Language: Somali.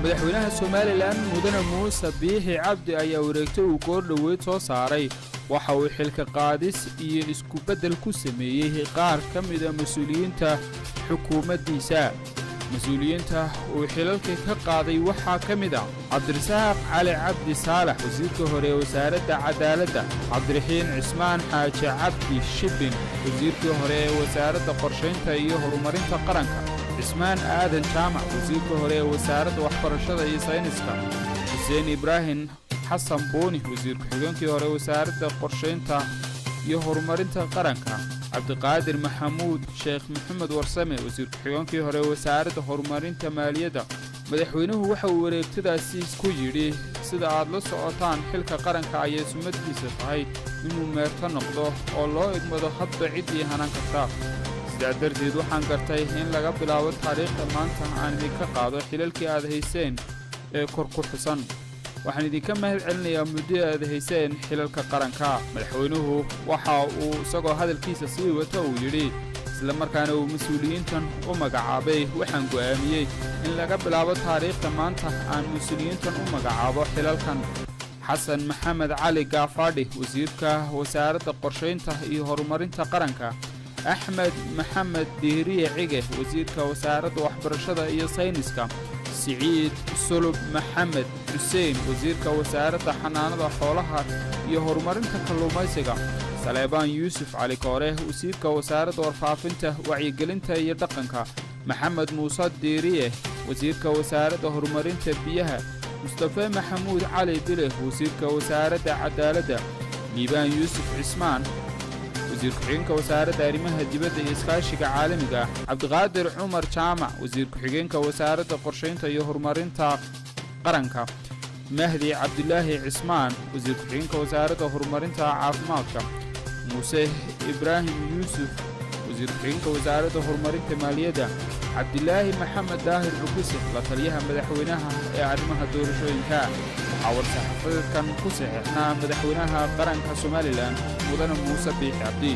Madaxweynaha Somalilan Mudane Muuse Biixi Cabdi ayaa wareegto uu goor dhoweyd soo saaray waxa uu xilka qaadis iyo isku-beddel ku sameeyey qaar ka mida mas-uuliyiinta xukuumaddiisa. Mas-uuliyiinta uu xilalka ka qaaday waxaa ka mid ah Cabdirasaaq Cali Cabdi Saalax, wasiirka hore ee wasaaradda cadaaladda, Cabdiraxiin Cismaan Xaaji Cabdi Shibin, wasiirkii hore ee wasaaradda qorshaynta iyo horumarinta qaranka, Cismaan Aadan Jaamac, wasiirka hore ee wasaaradda waxbarashada iyo sayniska, Xuseen Ibraahim Xasan Buuni, wasiir ku-xigeenkii hore wasaaradda qorshaynta iyo horumarinta qaranka, Cabdiqaadir Maxamuud Sheekh Maxamed Warsame, wasiir ku-xigeenkii hore wasaaradda horumarinta maaliyadda. Madaxweynuhu waxa uu wareegtadaasi ku yidhi: sida aad la socotaan, xilka qaranka ayay sumaddiisa tahay inuu meerto noqdo oo loo igmado hadba ciddii hanan karta. Sidaa darteed waxaan gartay in laga bilaabo taariikhda maanta aan idinka qaado xilalkii aad hayseen ee kor ku xusan. Waxaan idinka mahad celinayaa muddo aad hayseen xilalka qaranka. Madaxweynuhu waxa uu isagoo hadalkiisa sii wata uu yidhi, isla markaana uu mas-uuliyiintan u magacaabay: waxaan go'aamiyey in laga bilaabo taariikhda maanta aan mas-uuliyiintan u magacaabo xilalkan: Xasan Maxamed Cali Gaafaadhi, wasiirka wasaaradda qorshaynta iyo horumarinta qaranka; Axmed Maxamed Diiriye Cige, wasiirka wasaaradda waxbarashada iyo sayniska; Siciid Sulub Maxamed Xuseen, wasiirka wasaaradda xanaanada xoolaha iyo horumarinta kalluumaysiga; Saleebaan Yuusuf Cali Koore, wasiirka wasaaradda warfaafinta, wacyigelinta iyo dhaqanka; Maxamed Muuse Diiriye, wasiirka wasaaradda horumarinta biyaha; Mustafe Maxamuud Cali Bile, wasiirka wasaaradda cadaaladda; Liibaan Yuusuf Cismaan, wasiir ku-xigeenka wasaaradda arrimaha dibadda iyo iskaashiga caalamiga; Cabdiqaadir Cumar Jaamac, wasiir ku-xigeenka wasaaradda qorshaynta iyo horumarinta qaranka; Mahdi Cabdulaahi Cismaan, wasiir ku-xigeenka wasaaradda horumarinta caafimaadka; Muuse Ibraahim Yuusuf, wasiir ku-xigeenka wasaaradda horumarinta maaliyadda; Cabdilaahi Maxamed Daahir Cukuse, la taliyaha madaxweynaha ee arrimaha doorashooyinka. Waxaa war-saxaafadeedkan ku saxeexnaa madaxweynaha qaranka Somalilan Mudane Muuse Biixi Cabdi.